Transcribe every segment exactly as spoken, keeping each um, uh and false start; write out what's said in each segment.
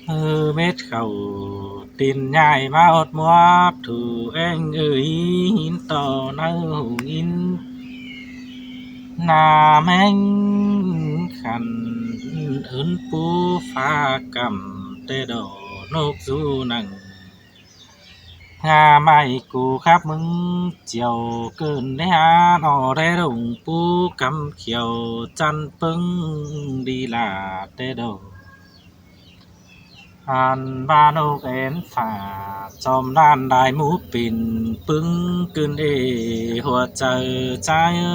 ꞌHứ mết khảu tin ꞌnhại ꞌmá ꞌhọt ꞌmuôn ꞌthu ꞌeng ơi, hên ꞌto ꞌnáư hủng ín ꞌna ꞌmếng khăn ứn pú ꞌphạ căm ꞌtẹ đỏ ꞌnộc dú nẳng. ꞌNgá ꞌmạy cu khắp ꞌmứng chiêu cơn đé hán ꞌnọ đé đổng pú căm khiêu chăn ꞌpứng đi lả ꞌtẹ đỏ. Ăn ꞌva ꞌnộc én phả chom đan đai mú pin ꞌpứng cơn ê hua chaư chái ơ.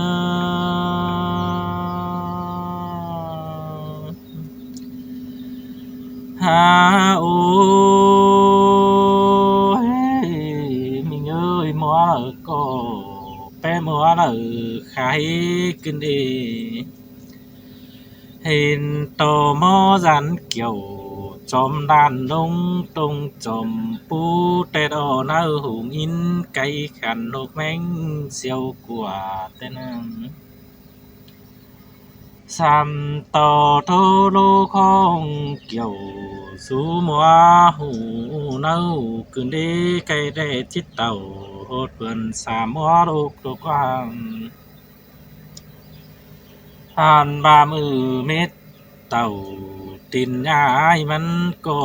Há ôi, ꞌmính ơi, ꞌmứa lả ꞌcọ, pé ꞌmứa lả khai cơn ê. Hên ꞌto ꞌmo dán kiẻo chom đan ꞌlống tông chom pú ꞌtẹ đỏ ꞌnáư hủng ín cáy khăn ꞌnộc ꞌmếng siêu cua ꞌtẹ ꞌnặn. Sắm ꞌto thô ꞌlô khong kiẻo dú ꞌmứa hủ ꞌnáư cơn đé cáy đé chít tảu ꞌhọt bươn sam ꞌmứa ꞌlộc ꞌlộc quang. Ăn ꞌva ꞌmự mết tảu tin ꞌnhại ꞌmắn ꞌcọ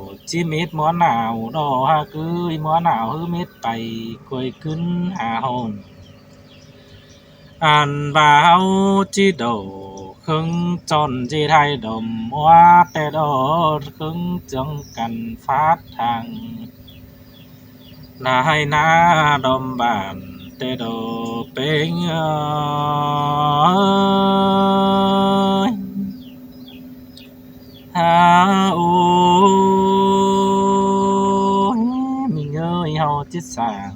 ꞌchí mết ꞌmứa nảo đỏ ꞌhặc ới, ꞌmứa nảo ꞌhứ mết pay ꞌcoi ꞌcứn ha hôn. Ăn ꞌva ꞌháu ꞌchí đỏ khớng chon ꞌdệt ꞌhại đom ꞌmứa ꞌtẹ đỏ khớng chướng căn phát thang. ꞌNa ꞌhại ꞌna đom bản ꞌtẹ đỏ ꞌpéng ơi. Há ôi, ꞌmính ơi, ꞌháu chít sảng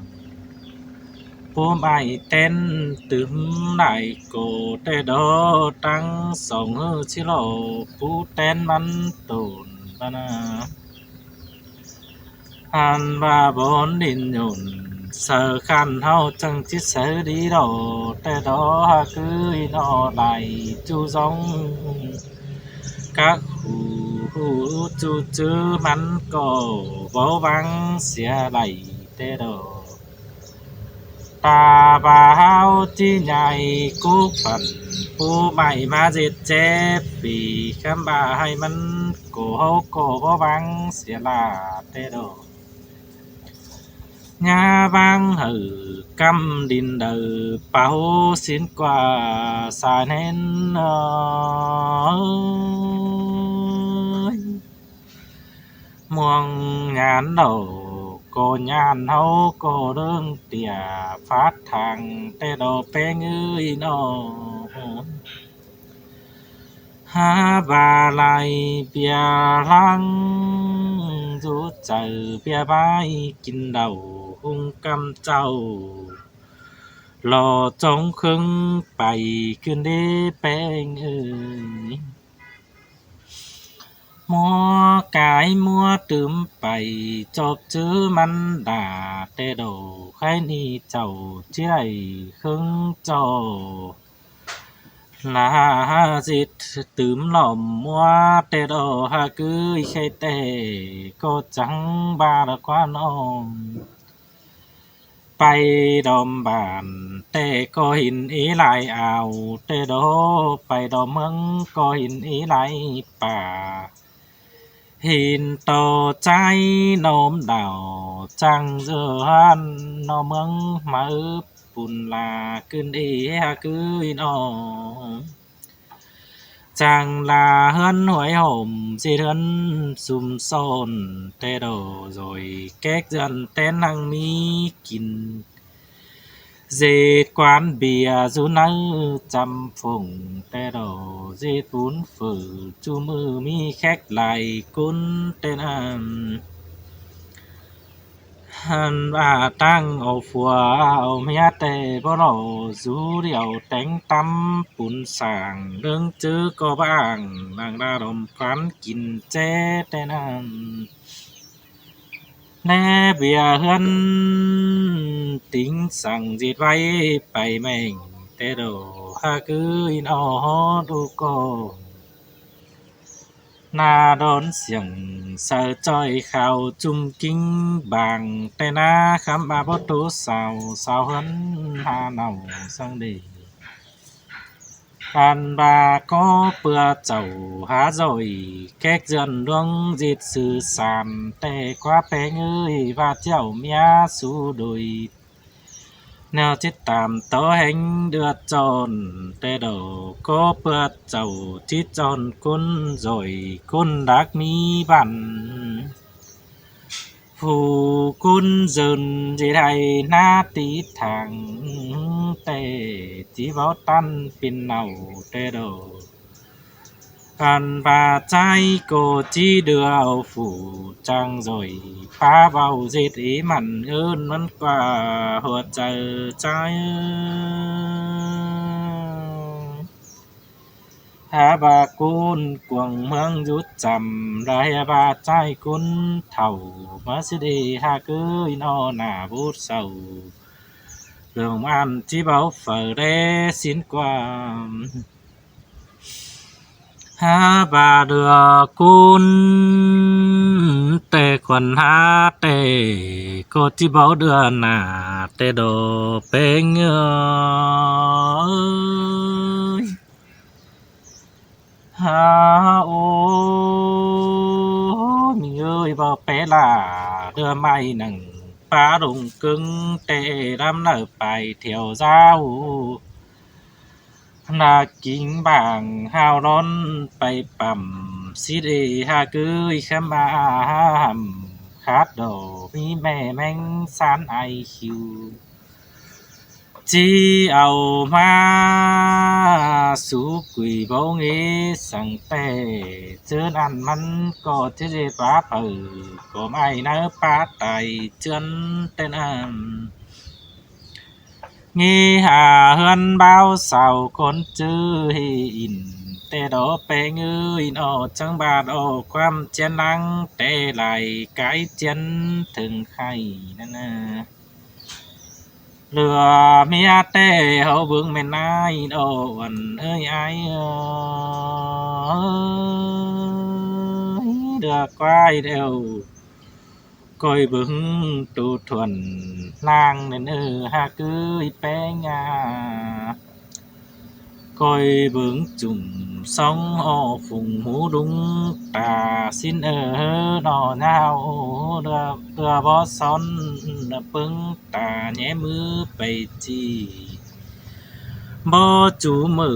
púm ải tén tứm đảy ꞌcọ ꞌtẹ đỏ ꞌtáng song ꞌhứ ꞌchí lo pú tén ꞌmắn tổn ꞌva ꞌna. Ăn ꞌva bón đin nhổn saư khăn ꞌháu chắng chít saư đi đỏ ꞌtẹ đỏ ꞌhặc ới ꞌnọ đảy ꞌchu dóng. Các hủ hủ ꞌchu chứ ꞌmắn ꞌcọ báu vắng sia đảy ꞌtẹ đỏ. Ta ꞌva ꞌháu ꞌchí ꞌnhại cốc phản pú ꞌmạy ꞌmá ꞌdệt chếp phi khắm ꞌva ꞌhại ꞌmắn ꞌcọ ꞌháu ꞌcọ báu vắng sia lả ꞌtẹ đỏ. ꞌNhá vắng hảư ꞌcắm đin đaư páu sín ꞌquá sai ꞌnén ơi. Muông nhán đỏ ꞌcọ nhán ꞌháu ꞌcọ ꞌlớng tiả phát thang ꞌtẹ đỏ ꞌpéng ơi ꞌnọ. Há ꞌva lai pia lăng dú chaư pia ꞌvái kin đaư hung ꞌcắm chảu lo chóng khớng pay ꞌcứn đé ꞌpéng ơi. ꞌMứa cái ꞌmứa tứm pay chộp chứ ꞌmắn đả ꞌtẹ đỏ khái ꞌnị chảu ꞌchí đảy khớng ꞌchọ. Lả ꞌdệt tứm lỏm ꞌmứa ꞌtẹ đỏ ꞌhặc ới khái ꞌtẹ ꞌcọ chắng ꞌva đa ꞌquán ôm. Pay đom bản ꞌtẹ ꞌcọ hên ế lai ao ꞌtẹ đỏ, pay đom ꞌmướng ꞌcọ hên ế lai pả. Hên ꞌto ꞌchái ꞌnôm đảo chắng ꞌdớ ꞌhướn ꞌnọ ꞌmướng máư pun la ꞌcứn ê ꞌhặc ới ꞌnọ. Chắng la ꞌhướn ꞌhuối hôm ꞌdệt ꞌhướn sum son ꞌtẹ đỏ, rồi kéc ꞌdượn ꞌtén ꞌnăng ꞌmí kin ꞌdệt quán bia dú ꞌnáư chăm phổng ꞌtẹ đỏ, ꞌdệt bún phở ꞌchu ꞌmự ꞌmí khék lai ꞌcốn ꞌtẹ ꞌnặn. Hăn ꞌva ꞌtáng au phua au ꞌmía ꞌtẹ báu lo dú điêu téng tắm pun sảng ꞌlớng chứ ꞌcọ bang lăng đa đom quán kin ꞌchế ꞌtẹ ꞌnặn. ꞌNé bia ꞌhướn tính sảng ꞌdệt ꞌvạy pay ꞌmếng ꞌtẹ đỏ ꞌhặc ới ꞌnọ ꞌhọt đu ꞌcọ. ꞌNa đón siêng saư ꞌchoi khảu ꞌchum ꞌkính bang ꞌtẹ ꞌná khắm ꞌva báu ꞌtố sau, sau ꞌhướn ha nau săng đê. Ăn ꞌva ꞌcọ ꞌpưa chảu hák ꞌdội, kék ꞌdượn ꞌluống ꞌdệt sư san ꞌtẹ ꞌquá ꞌpéng ới, ꞌva ꞌchẹo ꞌmía sú đôi ꞌnẹo chết tam tó ꞌhéng đưa ꞌchọn ꞌtẹ đỏ, ꞌcọ ꞌpưa chảu ꞌchí ꞌchọn ꞌcốn ꞌdội, ꞌcốn đắc ꞌmí bản. Phủ ꞌcốn dơn ꞌdệt hảy ꞌná tí thang ꞌtẹ, ꞌchí báu ꞌtăn pên nau ꞌtẹ đỏ. Ăn ꞌva ꞌchái ꞌcọ ꞌchí đưa au phủ chang ꞌdội, pá báu ꞌdệt ế mẳn ơn ꞌmắn ꞌquá hua chaư ꞌchái. Hák ꞌva ꞌcốn cuông ꞌmướng dú chăm, lai ꞌva ꞌchái ꞌcốn thảu ꞌmá ꞌsịt ê hák ới ꞌnọ nả bút sau. Lương ăn ꞌchí báu phaư đé ꞌsịn ꞌquám. Hák ꞌva đưa ꞌcốn ꞌtẹ khuôn hák ꞌtẹ, ꞌcọ ꞌchí báu đưa nả ꞌtẹ đỏ ꞌpéng ới. Hák ô ꞌmí ới, báu pé lả đưa ꞌmạy nẳng pá đông ꞌcứng ꞌtẹ, đăm nả pay thiẻo dáo nả ꞌkính bang hảu đón pay păm ꞌsịt ê hák ới, khắm ꞌva hăm khát đỏ ꞌmí ꞌme ꞌmeng sán ai khiu. ꞌChí au ꞌmá sú quỷ báu ꞌngế săng ꞌtẹ, ꞌchớ ăn ꞌmắn ꞌcọ ꞌchí ꞌdệt pá phaư, ꞌcọ ꞌmạy ꞌnớ pá tai ꞌchướn ꞌtẹ ꞌnặn. ꞌNgế ha ꞌhướn báu sau ꞌcốn ꞌchư ꞌhị ỉn ꞌtẹ đỏ ꞌpéng ới, ꞌnọ chắng ꞌva đỏ ꞌquám ꞌchiến ꞌláng ꞌtẹ lai cái ꞌchiến thưng khay ꞌnặn ꞌnớ. Lưa ꞌmía ꞌtẹ hảư bướng ꞌmen ái đỏ uôn ới ái ơi, đưa ꞌquái đeo ꞌcoi bướng tu thuần ꞌnáng ꞌnặn ơ hák ới ꞌpéng a. ꞌCoi bướng chum sóng ꞌhọ phung hú đung ta ꞌsịn ơ ꞌnọ ꞌnáo, đưa, đưa báu son đưa ꞌpứng ta ꞌnhé ꞌmứ pay ꞌchị. Báu ꞌchu ꞌmự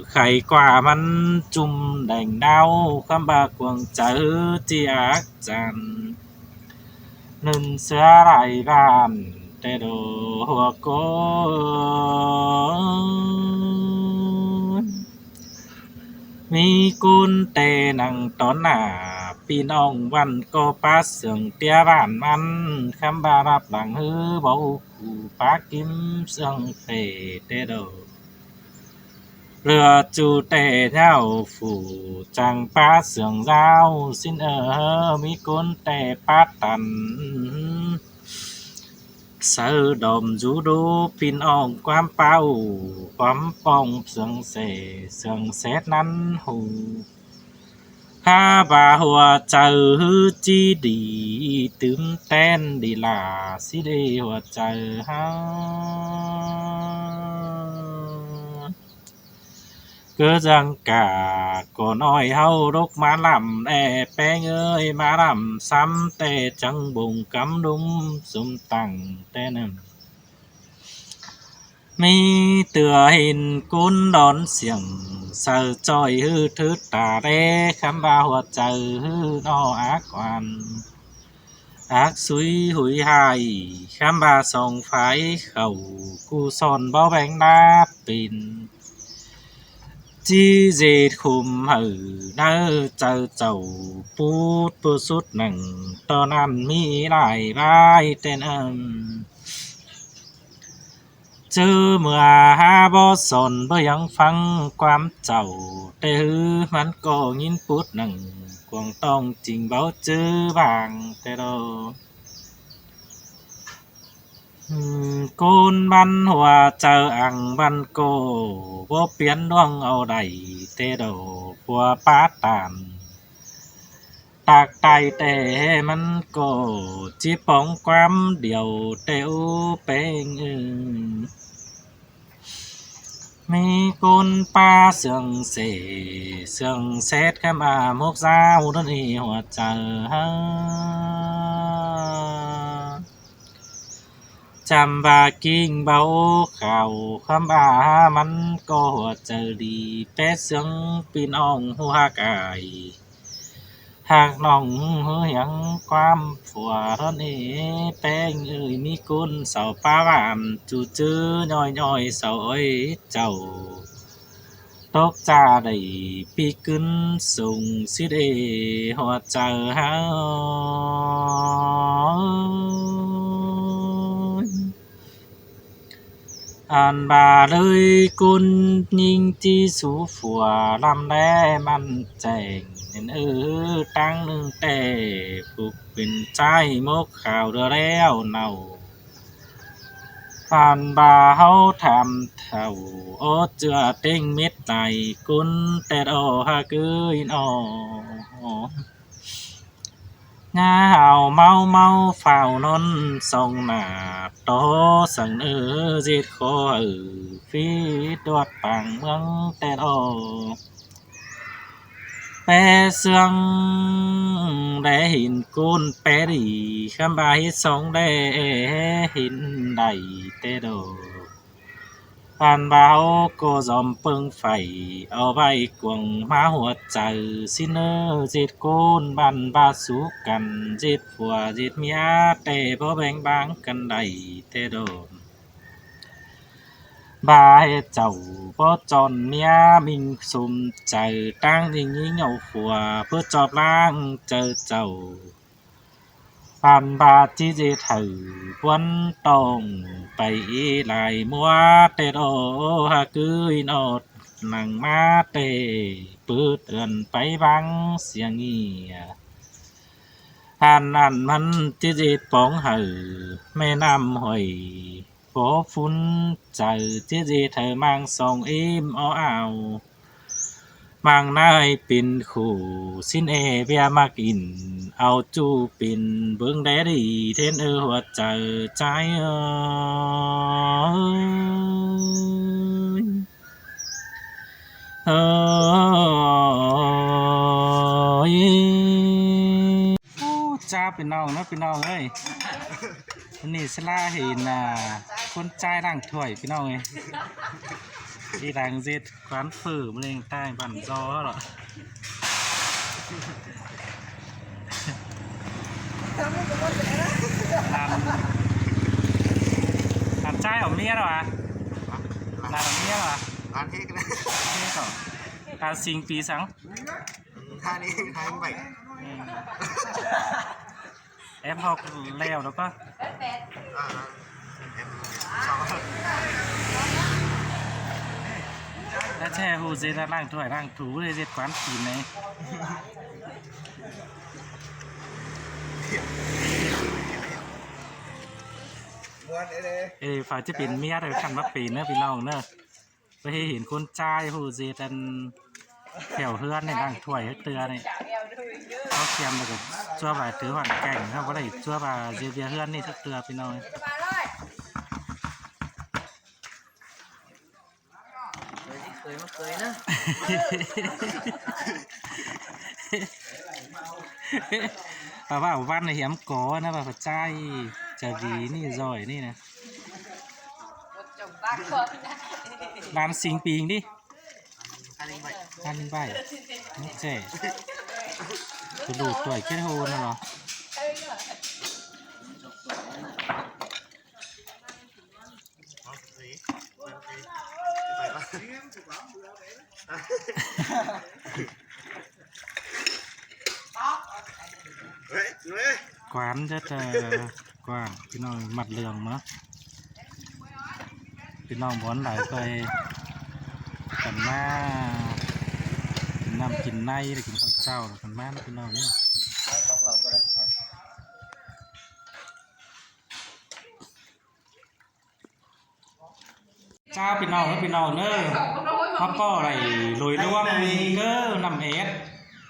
khay ꞌquá ꞌmắn chum đeng đáo, khắm ꞌva cuông chaư ꞌchí ác chăn ꞌnưng ꞌsứa lai bản ꞌtẹ đỏ hua ꞌcốn. ꞌMí ꞌcốn ꞌtẹ nẳng tón nả ꞌpi ꞌnọng ꞌvặn ꞌcọ pá sương ꞌtía bản ꞌmắn, khắm ꞌva ꞌlặp lăng ꞌhứ báu ꞌcụ pá ꞌkím sương phê ꞌtẹ đỏ. Lưa ꞌchu ꞌtẹ ꞌnháo phủ chắng pá sương dáo ꞌsịn ơ, ꞌmí ꞌcốn ꞌtẹ pá tăn saư đom dú đố ꞌpi ꞌnọng ꞌquám páo, ꞌquám pong sương sẻ, sương sét ꞌnắn hủ. Hák ꞌva hua chaư ꞌhứ ꞌchí đi tứm ꞌtến đi lả ꞌsịt ê hua chaư hák. ꞌCọ dăng cả ꞌcọ ꞌnọi ꞌháu đốc ꞌmá ꞌlắm ê ꞌpéng ới, ꞌmá ꞌlắm sắm ꞌtẹ chắng bông cắm đúm sum tẳng ꞌtẹ ꞌnặn. ꞌMí ꞌtưa hên ꞌcốn đón siêng saư ꞌchoi ꞌhứ thứ ta đé, khắm ꞌva hua chaư ꞌhứ ꞌnọ ác oan ác súi húi ꞌhại, khắm ꞌva song phái khảu ꞌcú son báu béng đáp pên. ꞌChí ꞌdệt khum hảư ꞌnớ chaư chảu pút ꞌpưa sút nẳng ꞌtọn ăn ꞌmí lai lai ꞌtẹ ꞌnặn. ꞌChớ ꞌmưa hák báu son báu ꞌhiếng ꞌphắng ꞌquám chảu ꞌtẹ ꞌhứ, ꞌmắn ꞌcọ ꞌnghín pút nẳng cuông ꞌtong ching báu ꞌchớ bang ꞌtẹ đỏ. ꞌCốn ꞌmắn hua chaư ăn ꞌvặn ꞌcọ báu piến ꞌluống au đảy ꞌtẹ đỏ, pua pá tản ꞌTặc tai ꞌtẹ ꞌmắn ꞌcọ ꞌchí póng ꞌquám điêu ꞌtẹ ú ꞌpéng ư. ꞌMí ꞌcốn ꞌpá sương sể, sương sét khắm a mốc dáo ꞌnặn ꞌnị ꞌhụ chaư ꞌhá. Chăm ꞌva ꞌkính báu khảu khắm a ꞌmắn ꞌcọ ꞌhụ chaư đi, pét sương pin ong ꞌhụ ꞌhặc ai. ꞌHặc ꞌnọng ꞌhứ hiếng ꞌquám phua ꞌnặn ꞌnị ꞌpéng ơi, ꞌmí ꞌcốn sau ꞌpá ꞌván ꞌchu ꞌchớ ꞌnhói ꞌnhói sau ơi chảu. Tốc cha đảy ꞌpi ꞌcứn sung ꞌsịt ê ꞌhụ chaư ꞌhá. Ăn ꞌva ꞌlới ꞌcốn ꞌnhính ꞌchí sú phua ꞌlắm đé ꞌmắn chẻng, nên ư ꞌtáng ꞌnưng ꞌtẹ phúc pên ꞌchái mốc khảu đa ꞌlẹo nảu. Ăn ꞌva ꞌháu tham thảu ố ꞌchưa ꞌtếng mết lai ꞌcốn ꞌtẹ ꞌhụ ꞌhặc ư ꞌnị ꞌnọ. ꞌNhá hảu ꞌmáu ꞌmáu phao ꞌnón song nả tó săng ư ꞌdệt khó hảư phít ꞌluột pang ꞌmướng ꞌtẹ ꞌhụ. Pé sương đé hên ꞌcốn pé đi khắm ꞌva hít song đé hên đảy ꞌtẹ ꞌhụ. Ăn ꞌva ꞌcọ dom ꞌpơng phải au ꞌvạy cuông ꞌmá ꞌhụ chaư ꞌsịn ư ꞌdệt ꞌcốn ꞌvắn ꞌva sú căn ꞌdệt phua ꞌdệt ꞌmía ꞌtẹ báu beng bang căn đảy ꞌtẹ ꞌhụ. ꞌVa ꞌhế chảu báu chon ꞌmía ꞌminh sôm chaư ꞌtáng ꞌnhính ꞌnhính au phua báu chop ꞌláng chaư chảu. Ăn ꞌva ꞌchí ꞌdệt hảư ꞌpuốn tong pay ê lai ꞌmúa ꞌtẹ ꞌhụ ꞌhặc ư ꞌnị ꞌnọ. Nẳng ꞌmá ꞌtẹ pứt ươn pay bang siêng ꞌnị. Ăn ăn ꞌmắn ꞌchí ꞌdệt póng hảư ꞌme ꞌnặm ꞌhọi báu phún chaư ꞌchí ꞌdệt hảư ꞌmáng song ím ók ao. ꞌMáng ꞌnai pên khổ ꞌsịn ê ꞌviạk ꞌmặc ỉn au ꞌchu pên bớng đé đi ꞌtến ư ꞌhụ chaư ꞌchái ơi. Ơi. Ú, chao ꞌpi ꞌnọng ꞌnớ ꞌpi ꞌnọng ơi. ꞌNị ꞌsá ꞌlạ hên ꞌcốn ꞌchái ꞌláng thuổi ꞌpi ꞌnọng ơi. Đi đang ꞌdệt quán phở ꞌmá ꞌlẹng ꞌtáng bản do lỏ. Đàn, đàn ꞌchái ỏm ꞌmía đó à? Đàn ỏm ꞌmía đó à? Đàn hết rồi. Đàn sinh pí sắng? Hai mươi bảy. Em học lèo đó cơ. Đã che hồ dệt là làng thuổi làng thú đây dệt quán kín này. Ê, phải chứ pên ꞌmía rồi khăn mắc pên nữa ꞌpi ꞌnọng ꞌnớ. Báu ꞌhế hên ꞌcốn ꞌchái ꞌhụ ꞌdệt ăn thẻo ꞌhướn ꞌnị làng thuổi ꞌhứ ꞌtưa ꞌnị. Áo kem được ꞌchua ꞌva thứ hoàn cảnh ꞌnớ, báu đảy ꞌchua ꞌva ꞌdệt ꞌviạk ꞌhướn ꞌnị ꞌhứ ꞌtưa ꞌpi ꞌnọng. Ơi, ơi, ơi, ơi. Bà bảo văn này hiếm có ꞌnớ, bà phải ꞌchái chả vì ꞌnị rồi ꞌnị nè. Đàn sinh pí đi. Hai mươi bảy. Hai mươi bảy. Nó trẻ. Có đủ tuổi kết hôn rồi. Quán rất là quảng, ꞌpi ꞌnọng, mặt đường mà. ꞌPi ꞌnọng bón đảy coi khăn ꞌmá ꞌnặm kin ꞌnay, kin khảu ꞌchạu, khăn ꞌmá ꞌpi ꞌnọng ꞌnớ. Chao ꞌpi ꞌnọng, ꞌpi ꞌnọng ꞌnớ. Hảư ꞌpo đảy lôi ꞌluống ꞌcọ ꞌnặm ét.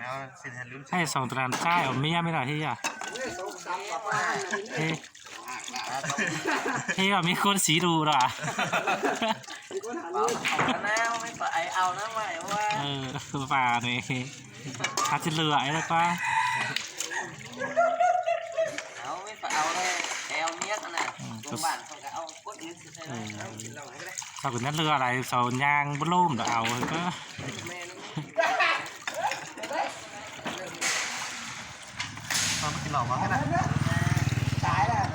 Ơ, ꞌhế song ꞌtan ꞌchái au ꞌmía ꞌmí đảy ꞌhế a? ꞌHế, ꞌhế a ꞌmí ꞌcốn sí đu đa. Ơ, ꞌva ꞌnị. Hák ꞌchí ꞌlưạk ꞌnị ꞌquá. Sau ꞌcọ ꞌnhắng ꞌlưạk đảy, sau ꞌnhắng báu ꞌlốm đảy au ꞌhế ꞌquá. Sau ꞌmá kin lỏ ꞌmá ꞌhế ꞌnạ. Chảy rồi.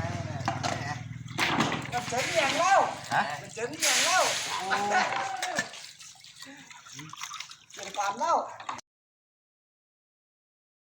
Chấn miệng đâu? Hả? Chấn miệng đâu? Ồ. Chấn miệng đâu?